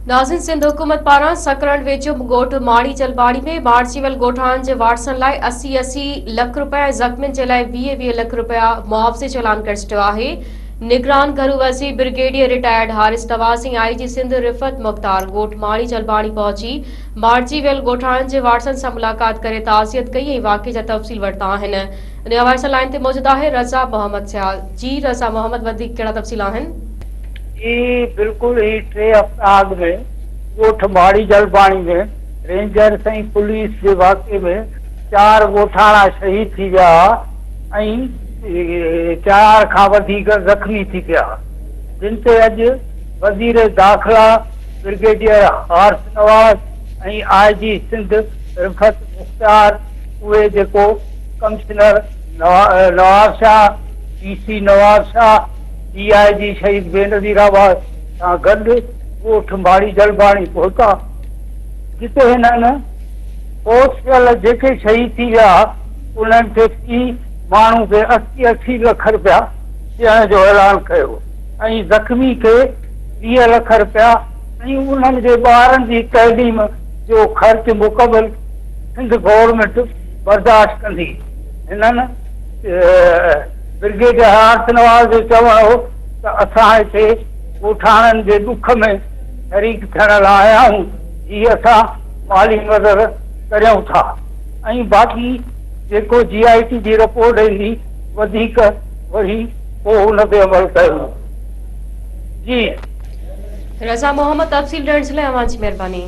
ناظرين سنڌ حڪومت پاران سڪرنڊ ويجهو ڳوٺ ماڙي جلباڻي ۾ مارجي ويل ڳوٺاڻن جي وارثن لاء 80 80 لک رپيا ۽ زخمين جي لاء 20 20 لک رپيا معاوضي جو اعلان ڪري ڇڏيو آهي. نگران گهرو وزير brigadier retired Haris Nawaz ۽ I G Sindh Rifat Mukhtar ڳوٺ ماڙي جلباڻي پهچي مارجي ويل ڳوٺاڻن جي وارثن سان ملاقات ڪري تعزيت ڪئي ۽ واقعي جا تفصيل ورتا آهن. ان حوالي سان لائين تي موجود آهي رضا محمد سيال. جي رضا محمد وڌيڪ ڪهڙا تفصيل آهن؟ جي بلڪل هي ٽي هفتا اڳ ۾ ڳوٺ ماڙي جلباڻي ۾ رينجرس ۽ پوليس جي واقعي ۾ چار ڳوٺاڻا شهيد ٿي ويا ها ۽ چار کان وڌيڪ زخمي ٿي پيا جن تي اڄ وزير داخلا brigadier Haris Nawaz ۽ I G Sindh Rifat Mukhtiar اهي جيڪو commissioner Nawabshah D C Nawabshah D I G Shaheed Benazirabad سان گڏ ڳوٺ ماڙي جلباڻي پهتا، جتي هنن فوت ٿيل جيڪي شهيد ٿي ويا انهن کي في ماڻهو کي 80 80 لک رپيا ڏيڻ جو اعلان ڪيو ۽ زخمي کي 20 لک رپيا ۽ انهن جي ٻارن جي تعليم جو خرچ مڪمل سنڌ گورنمينٽ برداشت ڪندي. هنن. برگيڊيئر حارث نواز جو چوڻ هو ته اسان هتي ڳوٺاڻن جي ڏک ۾ شريڪ ٿيڻ لاء آيا آهيون، هي اسان مالي مدد ڪريون ٿا ۽ باقي جيڪو جي آء ٽي جي رپورٽ ايندي وڌيڪ وري پوء ان تي عمل ڪيو ويندو. جي. رضا محمد تفصيل ڏيڻ جي لاء اوهان جي مهرباني.